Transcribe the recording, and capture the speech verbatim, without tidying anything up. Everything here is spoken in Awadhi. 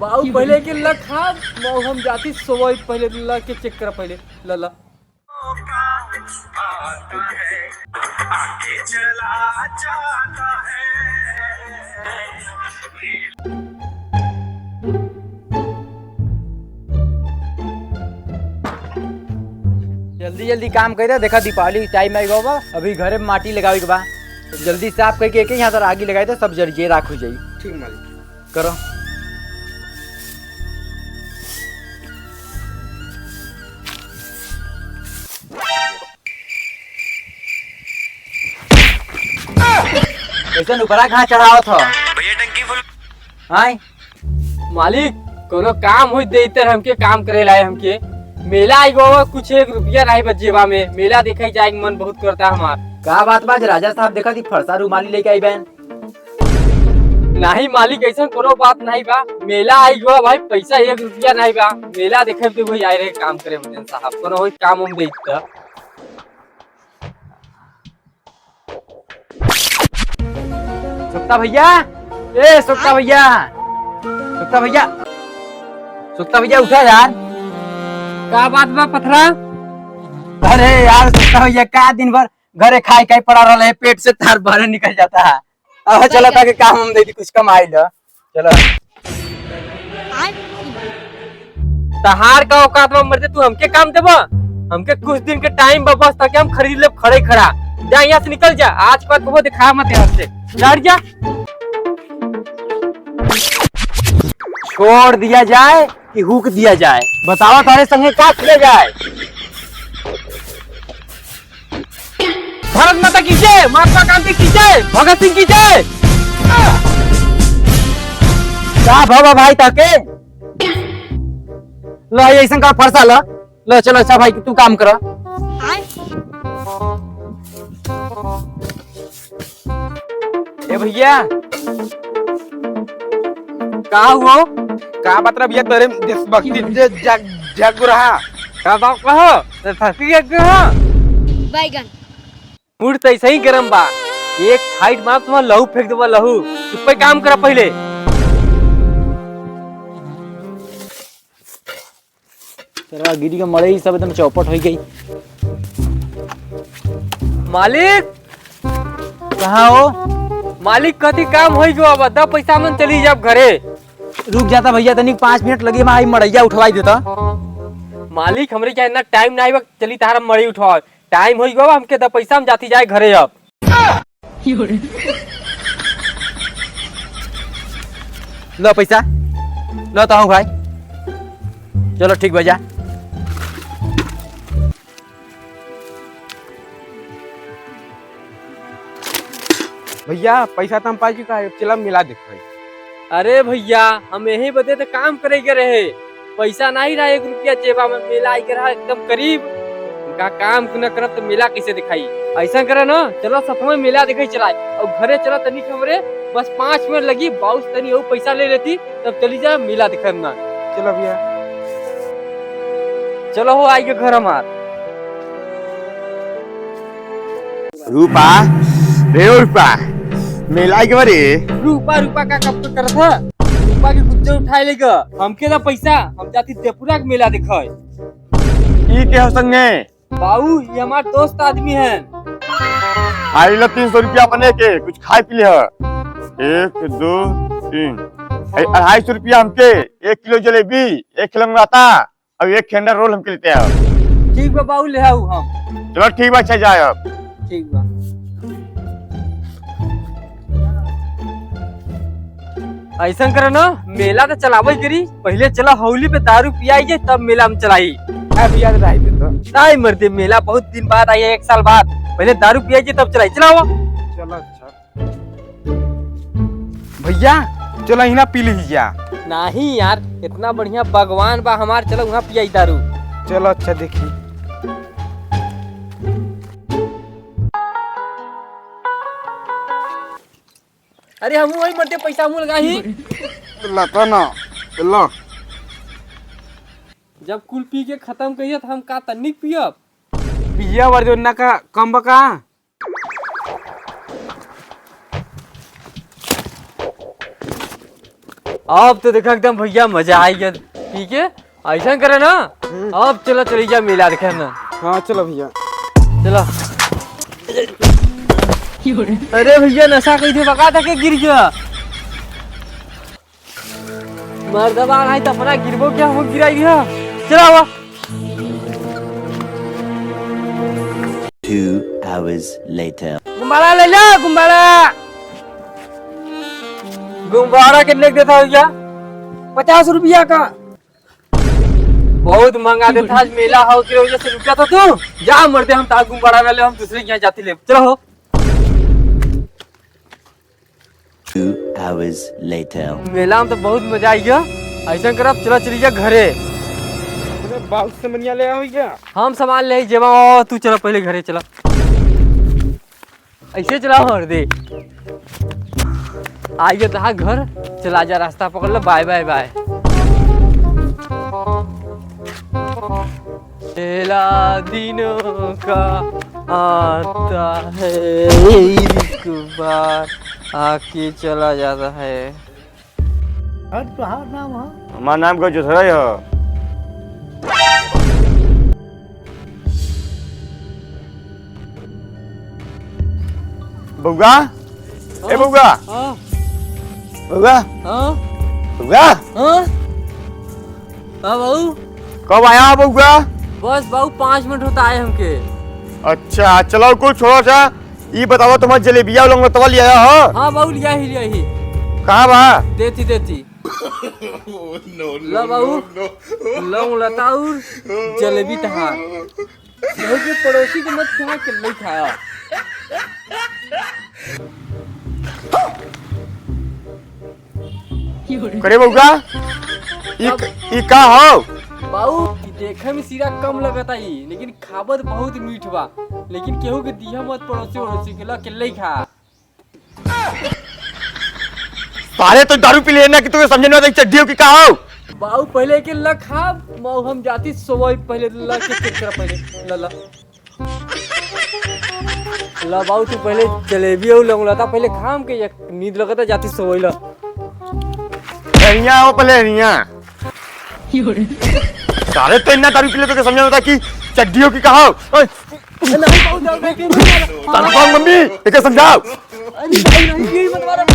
बाऊ पहले के लग खा, मऊ हम जाती सोवई पहले ल के चेक कर पहले, ल ल। जल्दी जल्दी काम कइरा, देखा दीपावली टाइम आइ गवा बा, अभी घरे में माटी लगावे के बा। जल्दी साफ कइके एक ही हाथ आगी लगाइ दे, सब जरिए राख होइ जाई। ठीक मालिक। करो। कैसन ऊपरा कहाँ चढ़ावत हो? भैया टंकी फुल। आय? मालिक, कोनो काम होइ देते हमके, काम करे लाए हमके। मेला आइ गवा बा, कुछ एक रुपया नाहीं बा जेबा में। मेला देखे जाए के मन बहुत करता हमार। का बात बा, आज राजा साहब देखा थी फरसा रुमाली लेके आइ बैन। नाहीं मालिक, ऐसन कोनो बात नाहीं बा। मेला आइ गवा भाई, पैसा एक रुपया नाहीं बा। मेला देखे तो वही आए रहे काम करे, मदन साहब, कोनो वही काम हम देख त। सुक्ता भैया, ए सुक्ता भैया, सुक्ता भैया, सुक्ता भैया उठा यार। का बात बा पथरा? अरे यार सुक्ता भैया, का दिन भर घरे खाए खाए पड़ा रहले है, पेट से तार बाहर निकल जाता है। अब चलो ताकि काम हम दे दी, कुछ कमाई लो। चलो। तहार का औकात बा मर्दे, तू हमके काम देबा? हमके कुछ दिन के टाइम बा बस, ताकि हम खरीद लेब खड़े खड़ा। जा यहाँ से निकल जा, आज के बाद कबो दिखा मत यहाँ से। जा हट जा। छोड़ दिया जाए कि हुक दिया जाए, बतावा तारे संगे का किया जाए? भारत माता की जय, महात्मा गांधी की जय, भगत सिंह की जय। का भवा भाई ताके? लो, ये ऐसन का फरसा लो। लो, चलो, अच्छा भाई, तू काम करो। ए भैया, का हुआ? का बात रहा भैया, तोरे देशभक्ति जे जाग, जाग रहा। का बात कहो? देशभक्ति जाग रहा? बैगन। मूड तो ऐसे ही गरम बा, एक फाइट मार तुम्हारा लहू फेंक देबा लहू। चुप्पे काम करा पहले। तेरा गिरी के मड़ई सब एकदम चौपट होइ गई। मालिक! कहाँ हो? मालिक, कथी काम होइ गयो? अब द पैसा मन चली जाब घरे। रुक जाता भैया, तनिक पाँच मिनट लगी, मैं आई मड़ैया उठवाई देता। मालिक, हमरे क्या इतना टाइम नाहीं बा, चली तारा मड़ई उठवाओ। टाइम होइ गयो, हमके द पैसा, हम जाती जाए घरे अब। लो पैसा, लो तो हूँ भाई, चलो ठीक बा जा। भैया पैसा तो हम पाई चुका है, चला मेला देखो। अरे भैया, हम यही बदे तो काम करे के रहे, पैसा नाहीं रहा, एक रुपया जेबा में, मेला आइ के रहा एकदम करीब। उनका काम न करब तो मेला कैसे दिखाई? ऐसा करे ना, चलो सतवें मेला देखे चलाए और घरे चलो तनिक हमरे, बस पाँच मिनट लगी, बाउस तनी और पैसा ले लेती, तब चली जा मेला देखे ना। चलो भैया। चलो हो, आइ के घर हमार। रूपा, रे रूपा, मेला आइ के बारे। रूपा, रूपा का कब तो करत है? रूपा के गुज्जर उठाए लेगा। हमके ना पैसा, हम जाती देपुरा के मेला देखे। ई के हो संगे? बाऊ, ये हमार दोस्त आदमी है। आई लो तीन सौ रुपया अपने के, कुछ खाए पी ले ह। एक, दो, तीन। ए, अढ़ाई सौ रुपया हमके, एक किलो जलेबी, एक किलो मुराता, अब एक खेंडा रोल हमके लेते आओ। ठीक बा बाऊ, ले आऊ हम। चलो ठीक बा, अच्छा जाए अब। ठीक बा। ऐसन करे ना, मेला तो चलावे करी, पहले चला हौली पे दारू पियाई जाए, तब मेला में चलाई। अब याद रही दे तो। नहीं मर्दे, मेला बहुत दिन बाद आई है, एक साल बाद। पहले दारू पियाई जाए, तब चलाई। चलाओ। चलो अच्छा। भैया, चलो हिना पी ली जा। नहीं यार, इतना बढ़िया भगवान बा हमार, चलो वहाँ पियाई दारू। चलो अच्छा देखी। अरे हमहू वही मर्दे पैसा हमहू लगाई। लता ना, लो। जब कुल पी के खत्म करिए तो हम का तनिक पियब? पिया वर जो ना का कम बका। अब तो देखा एकदम भैया मजा आई गया पी के। ऐसा करे ना, हम्म। अब चला चली जा मेला देखे ना। हाँ, चलो भैया। चला। अरे भैया, नशा कही थे, बका था के गिर गया। मर्दबा नहीं तो अपना गिरबो क्या, हम गिराई गया। चला हुआ। Two hours later. गुब्बारा ले ला, गुब्बारा। गुब्बारा कितने के देता हो भैया? पचास रुपया का। बहुत महंगा देता, आज मेला हो के वजह से रुका था तू। जा मरते, हम तार गुब्बारा ना ले, हम दूसरे के यहाँ जाती ले। चलो हो। Two hours later. मेला में तो बहुत मजा आई गया। ऐसा करब, चला चली जा घरे। अरे, बाउस से मनिया ले आओ भैया। हम सामान ले जेबा, तू चला पहले घरे चला। ऐसे चला और दे। आई गया तहा घर, चला जा, रास्ता पकड़ लो, बाय बाय बाय। मेला दिनों का आता है एक बार, आके चला जाता है। और तोहार नाम हो? हमार नाम को जोसरा हो। बउआ, ए बउआ। हाँ। बउआ। हाँ। बउआ। हाँ। हाँ बाबू। कब आया बउआ? बस बाबू, पाँच मिनट होता आए हमके। अच्छा, चलो कुल छोड़ो सा। ई बतावा, तुम्हार जलेबिया लंगोटवा ले आया हो? हाँ बाबू, लिया ही, लिया ही। कहाँ बा? देती, देती। ला बाबू, लंगोटा और जलेबी तहार। केहू के पड़ोसी के मत खा, के नहीं खाया। करे बउआ, ई क-, ई का हो? बाऊ, ई देखे में सीरा कम लगता ई, लेकिन खाबत बहुत मीठ बा। लेकिन केहू के दिया मत पड़ोसी वड़ोसी के, ला अकेले ही खा। सारे तो दारू पी लेना कि तुझे समझे ना, तो चड्डियों की का हो? बाऊ, पहले के ला खा, मऊ हम जाती सोवई, पहले ला के चेक कर पहले, ला, ला। ला बाऊ, तू पहले जलेबी और लंगोटा पहले खाम के एक नींद लगता, जाती सोवई ला। हियाँ आओ पहले, हियाँ। सारे तो इतना दारू पी ले तो के समझा होता कि चड्डियों की कहा हो? ओए, नहीं बाऊ, जाओ, नहीं, नहीं, नहीं। दारू खाओ मम्मी, एके समझाओ। अरे भाई, नहीं, ये मत मारो।